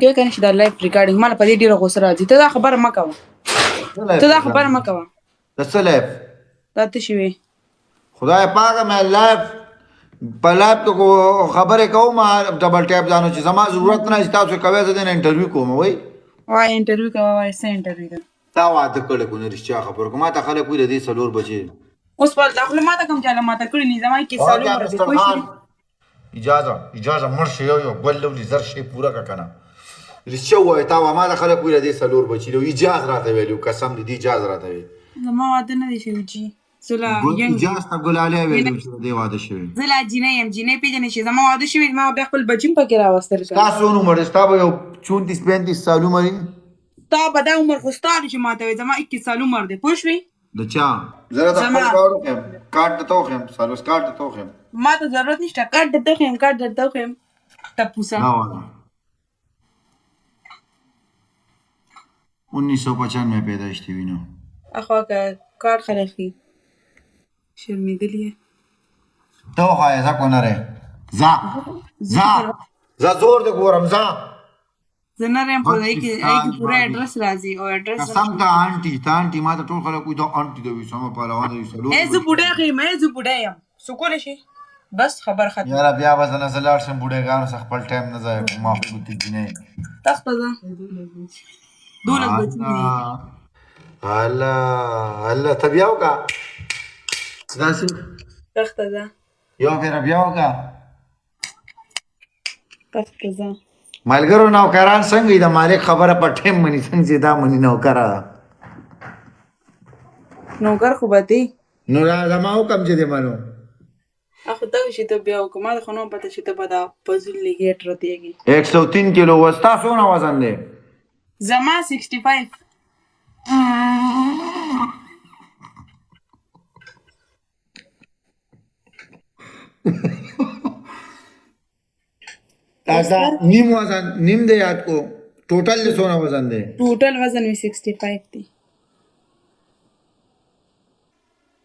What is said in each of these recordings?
کې کنه چې دا لایف ریکارډینګ مال په دې ډیره غوسه راځي. ته دا خبره مه کوه، ته دا خبره مه کوه. د څه لایف؟ دا څه شي وي؟ خدای پاک مې لایف په لایف کې خبرې کوم، ډبل ټیپ ځانو چې زما ضرورت نه چې تاسو کوی، زه دې انټرویو کوم. وای وای، انټرویو کوه، وای څه انټرویو ده؟ تا واده کړی کو نه؟ رښتیا خبرو کوم، ته خلک وایي د دې څلور بچي. اوس په دا خو ماته کوم چې ماته کړی نه، زما کې سالو عمر دی، پوه شوې؟ اجازه اجازه، مړ شي یو یو ګل لولي زر شي پوره کا کنه. رښتیا وایي تا ما د خلک وایي د دې څلور بچي دی. اجاز راته ویلو، قسم دې اجاز راته ویل. زما واده نه دی شوی جی، زه لا ینګ اجاز ته ګلالی ویلو چې دې واده شوی. زه لا جینۍ یم، جینۍ پېژنې چې زما واده شوی، ما بیا خپل بچی هم پکې راوستل. ستا څونه عمر دی؟ ستا به یو 34 35 سال عمر وي. ستا به دا عمر خو ستا دی چې ماته وایې. زما 21 سال عمر دی، پوه شوې؟ د چا؟ زه راته خپل کارت وښیم، کارت درته وښیم، سروس کارت درته وښیم. ما ته ضرورت نشته، کارت درته وښیم، کارت درته وښیم، ټپوسه. نه والا 1995 پیدایش دی وینو. اخوا که کارت خلک ښي شرمېدلي یې. ته وښایه، ځه کونرې، ځه ځه ځه، زور دې ګورم، ځه. زه نر یم خو دای کې ای کې پوره اډرس راځي او اډرس. قسم ته آنټي، ته آنټي، ما ته ټول خلک وایي دا آنټي د وسامه پهلوان دی څلور. ای زه بوډۍ یم، ای زه بوډۍ یم، څه کولی شي؟ بس خبر ختم. یاره بیا به زه نه، زه لاړ شم، بوډۍګانو څخه خپل ټایم نه ضایع کوم. ما خو ته جینۍ تخته ده، 12 بچي دي. الله الله، ته بیا وکړه داسې. تخته ده. یو پېره بیا وکړه. تخته ده. ملګرو نوکران څنګه د مالک خبره په ټیم مني؟ څنګه چې دا مني نوکره ده. نوکر خو به دی. نو دا زما حکم چې دی منو. اخو ته چې ته بیا وکړه، ما خو نو پته چې ته به دا فضول لګیټ راتېږي. 103 کیلو وستا، څونه وزن دی؟ زما 65. دا نیم وزن نیم دی یاد کو، ټوټل دې څونه وزن دی؟ ټوټل وزن می 65 دی.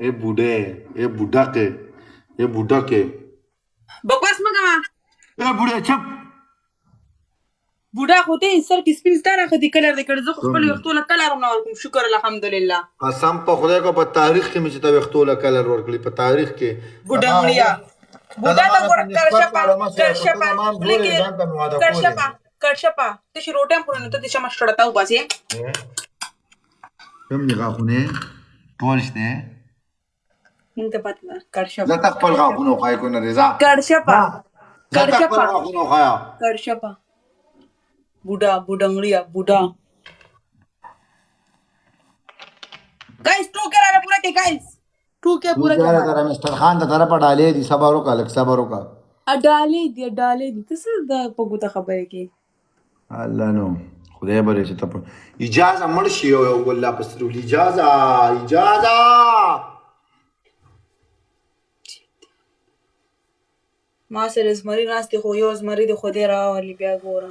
اے بوډه، اے بوډکه، اے بوډکه. بکواس مه کوه. اے بوډه چپ. بوډا خو ته، سر کې سپین ستا راختي، کلر دې کړی. زه خو خپل ویښتو له کلر هم نه ورکوم، شکر الحمدلله. قسم په خدای کو په تاریخ کې مې چې ته ویښتو له کلر ورکړي په تاریخ کې. بوډنګړیا، بوډا ته ګوره، کرشپه کرشپه خولې کې کرشپه کرشپه. ته چې روټۍ هم خورې نو ته دې شمه شړتا وباسې. کوم دي غاښونه ټول شته؟ مونږ ته پته ده، کرشپه. زه ته خپل غاښونه وښایه کو نه رضا. کرشپه. زه ته خپل غاښونه وښایه. کرشپه، بوډا، بوډنګړیا، بوډا. ګایز ټوکې را پوره کې، ګایز ټوکې پوره کې. تر مستر خان ته طرفه ډالې دي، صبر وکړه، لږ صبر وکړه. ډالې دي، ډالې دي، ته څه د په ګوته خبرې کې؟ الله نو خدای به چې ته اجازه مړ شي یو یو ګل پسرول. اجازه اجازه. ما سره زمری ناست دی، خو یو زمری د خدای راولي بیا ګوره.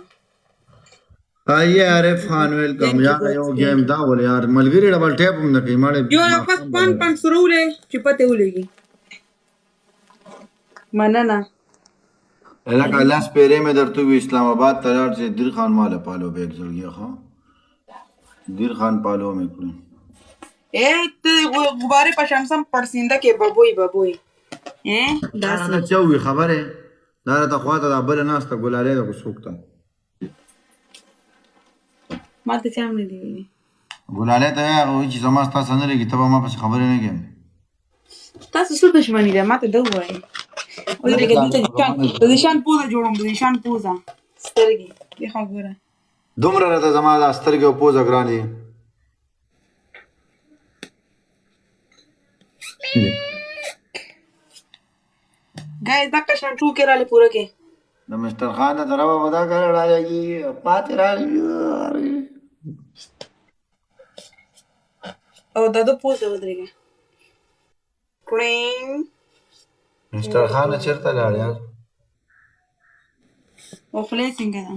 آئیے عارف خان ویلکم. یار یو گیم دا ول یار، ملګری ډبل ټیپ هم نه کوي مړ. یو یو کس 5 5 سره چې پته ولګي. مننه. لکه لاس پیرې مې درته وی، اسلام آباد ته لاړ چې دیر خان ماله پالو بیگ زړګي ښه دیر خان پالو مې کړو. اے ته غبارې په شمسم پړسینده کې ببوی ببوی اے. دا نه چا وی خبره دا راته خواته دا بل ناسته ګلالۍ ده کو څوک ته؟ ما ته چا هم نه دی ویلي. ګلالۍ ته هغه وایي چې زما ستا سره نه لګي، ته به ما پسې خبرې نه کوې. تاسو څه دښمني ده؟ ما ته ده ووایي. ودرېږه، دلته د ذیشان پوزه جوړوم، د ذیشان پوزه، سترګې دې ښه ګوره. دومره راته زما دا سترګې او پوزه ګران دي. ګایز دغه شان ټوکې راله پوره کې. د مستر خان د طرفه به دا کله رالېږي پاتې راغلي. او د ده پوزه ودرېږه، کړینګ. مستر خان چېرته لاړ یار؟ او خولۍ څنګه ده؟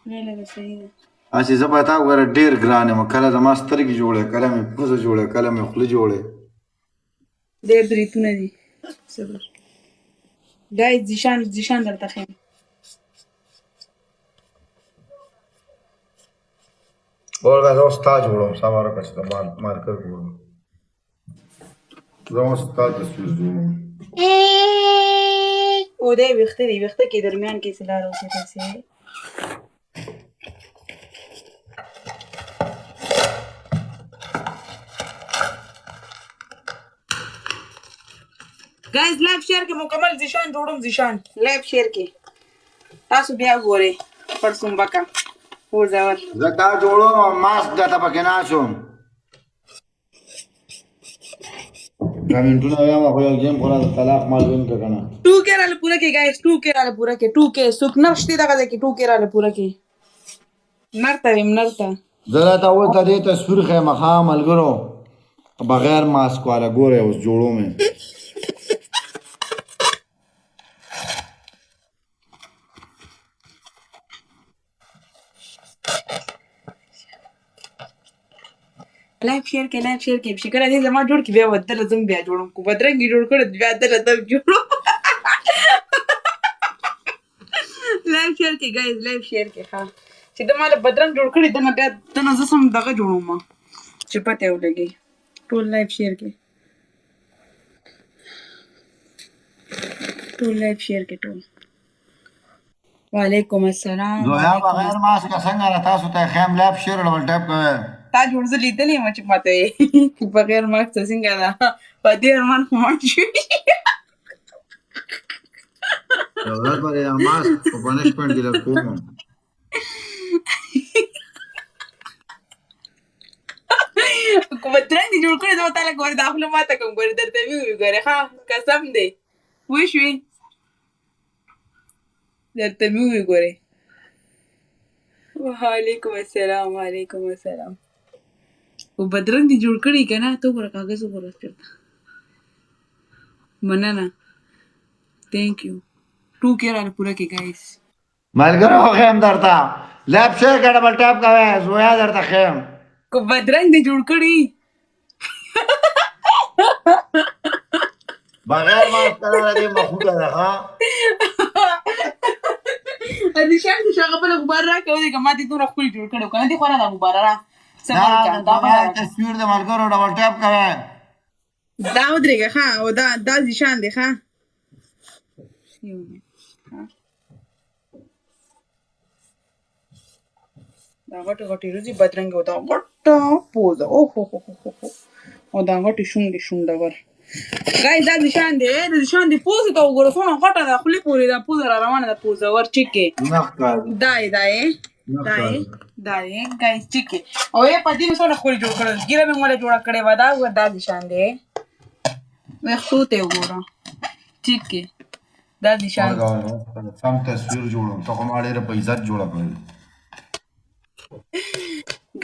خولۍ لږه صحیح ده. هسې زه په تا ګوره ډېر ګران یم، کله زما سترګې جوړې، کله مې پوزه جوړې، کله مې خوله جوړې. دی بریتونه دي، صبر. ګایز ذیشان ذیشان درته ښیم. ورګه زه اوس تا جوړوم، صبر وکړه چې د مارکر ګورم. زه اوس تا تصویر جوړوم. او دی ویښته دی، ویښته کې درمیان کې څه لاره وکړي داسې. ګایز لایو شیر کې مکمل زیشان جوړوم، زیشان لایو شیر کې تاسو بیا ګورئ پړسوم بکا وزور. زه تا جوړوم او ماسک درته پکې نه اچوم. کمنټونه وایم، خو یو ګیم خو راته طلاق مال وین که کنه. ټو کې راله پوره کې ګایز، ټو کې راله پوره کې، ټو کې څوک نر شته دغه ځای کې، ټو کې راله پوره کې. نر ته ویم، نر ته. زه راته اوس د دې تصویر ښیم. ښه ملګرو، بغیر ماسک والا ګورئ، اوس جوړوم یې. لایف شیر کې، لایف شیر کې. چې کله دې زما جوړ کې بیا ودله زم بیا جوړوم، کو بدرنګ جوړ کړ بیا دله زم جوړوم. لایف شیر کې ګایز، لایف شیر کې. ښه چې د مال بدرنګ جوړ کړی دنه بیا دنه زه سم دغه جوړوم چې پته ولګي. ټول لایف شیر کې، ټول لایف شیر کې ټول. وعلیکم السلام. زویا بغیر ماسک څنګه را تاسو ته خیم؟ لایف شیر ډبل ټیپ کوي. تا جوړ زه لیدلې ما چې ماته یې بغیر ماسک څنګه ده، په دې ارمان خو مړ شوي. یو ورځ به دا ماسک په پنشمنټ کې در کوم. کوم بدرنګ جوړ کړی زه تعالی ګورې، دا خوله ماته کوم ګورې درته وی وی ګورې. ښه قسم دی وشوي درته مې وی ګورې. وعلیکم السلام. وعلیکم السلام. او بدرنګ دی جوړ کړی که نه؟ ته وګوره، کاغذ وګوره چېرته. مننه، ثانک یو. ټو کې راله پوره کې ګایز. ملګرو خیم درته، لایف شیر کې ډبل ټیپ کوي. زویا درته خیم. کو بدرنګ دی جوړ کړی. بغیر ماسک نه دې مخوټه ده. ها دې شان چې هغه بل غبار راکړه دې، که ما دې دومره ښکلي جوړ کړی که نه دې خو را غبار را دا تصویر د ملګرو، ډبل ټیپ کوي. دا ودرېږه. ښه او دا دا ذیشان دی. ښه یو منټ. دا غټې غټې روزي بدرنګ او دا غټه پوزه، او هو هو هو هو، او دا غټې شونډې، شونډور. ګایز دا ذیشان دی، د ذیشان دی پوزې ته وګوره څونه غټه ده، خولې پورې دا پوزه را روانه ده. پوزه ور چکې نه ښکاري. دا یې دا یې دا یې دا یې ګایز چکې. او یې په دې مې څونه ښکلې جوړ کړل، ږیره مې وله جوړه کړې وه. دا وګوره، دا ذیشان دی، ویښتو ته یې وګوره چکې، دا ذیشان. سم تصویر جوړوم، ته خو ما ډېره په عزت جوړه کړې.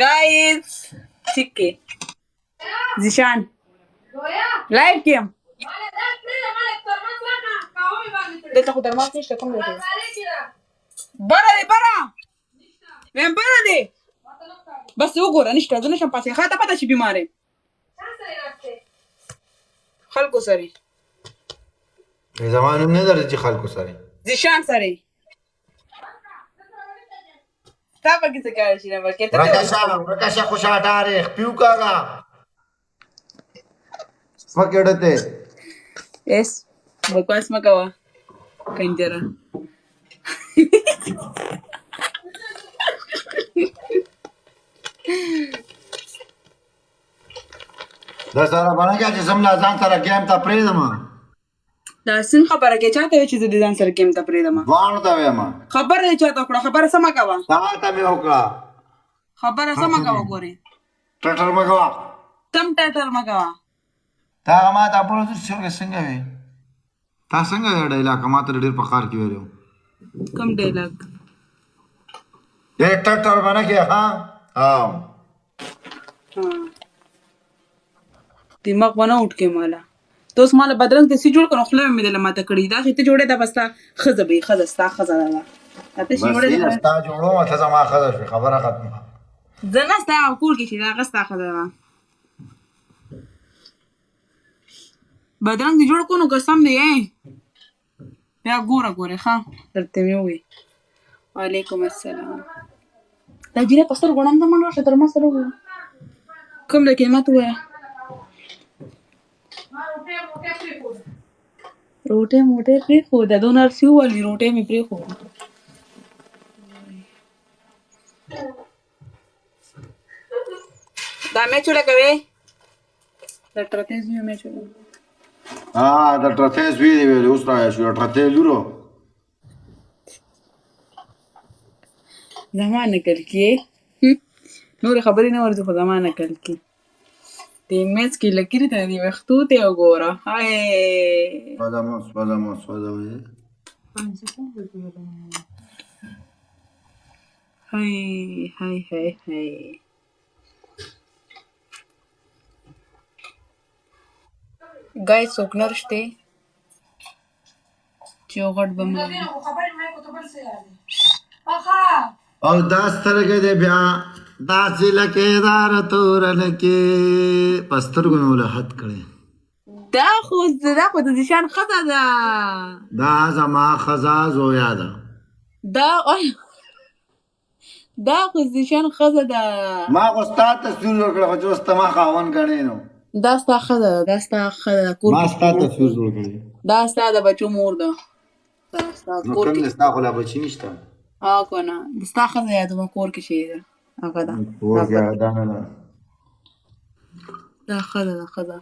ګایز چکې ذیشان لایف کې یم. دلته خو درمل نشته. کوم ځای کې؟ بره دی، بره ویم، بره دی. بس وګوره، نشته، زه نشم پاسې. ښه ته پته چې بیمار یم، خلکو سره. زما نوم نه درځي چې خلکو سره. ذیشان سره تا پکې څه کار شي؟ نه پکې ته. ورکه شه، ورکه شه، خوشاټارې خپیو کاږه سپکړته. یس، بکواس مه کوه کنجره. د سره باندې چې زم لا ځان سره ګیم ته پرېږدم. دا څنګه خبره کې؟ چاته چې زه د ځان سره ګیم ته پرېږدم؟ دواړو ته وایم. خبره دې چاته وکړه؟ خبره سمه کوه. تا ته مې وکړه. خبره سمه کوه ګورې. ټټر مه کوه. تم ټټر مه کوه. تا ما ته خپل څنګه وې؟ تا څنګه ډایلاګ ما ته ډېر په خار کې ویلو؟ کوم ډایلاګ؟ ډېر ټټر باندې کې. ها ها، دماغ ونه اٹھ مالا ته اوس مالا بدرنګ ته سی جوړ کړو، خوله مې دله ماته کړې. دا چې ته جوړې، دا بس تا ښځه به یې، ښځه ستا ښځه ده. دا ته چې جوړې بس ستا جوړو، ته زما ښځه شوې، خبره ختمه. زه نه، ستا کور کې چې دا هغه ستا ښځه ده. بدرنګ دې جوړ کړو نو قسم دی بیا ګوره ګورې. ښه درته مې وویل. وعلیکم السلام. دا جینۍ په سترګو ړنده منډه راشه تر ما سره وګوره. کوم ځای کې ماته ووایه. روټۍ موټۍ پرېښوده، دونه هر څه وویل، روټۍ مې پرېښوده. دا مې چوله کوي، د ټرتې زوی مې چوله. ها، د ټرتې زوی دی ویلې، اوس را شو ټرتې لورو. زما نکل کې نور خبرې نه ورځي، خو زما نکل کې دې میز کې لکیر ته دې ویښتو ته وګوره. های سوځه سوځه سوځه. های های های های. ګای څوک نر شته چې یو غټ بم لري؟ او دا سترګې دې بیا داسې لکه دار تورن کې په سترګو مې وله حد کړی. دا خو دا خو د ذیشان ښځه ده. دا زما ښځه زویا ده. دا دا خو ذیشان ښځه ده. ما خو ستا تصویر جوړ کړی، خو چې اوس ته ما خاوند ګڼې نو. دا ستا ښځه ده، دا ستا ښځه ده، کور ما کې. ستا تصویر جوړ کړی. دا ستا د بچو مور ده. دا ستا نو کور کوم کې دی؟ ستا خو لا بچي نشته. ها که نه، د ستا ښځه یادومه، کور کې چې ده هغه ده. کور دا کې هغه دا نه ده. دا ښځه ده، ښځه.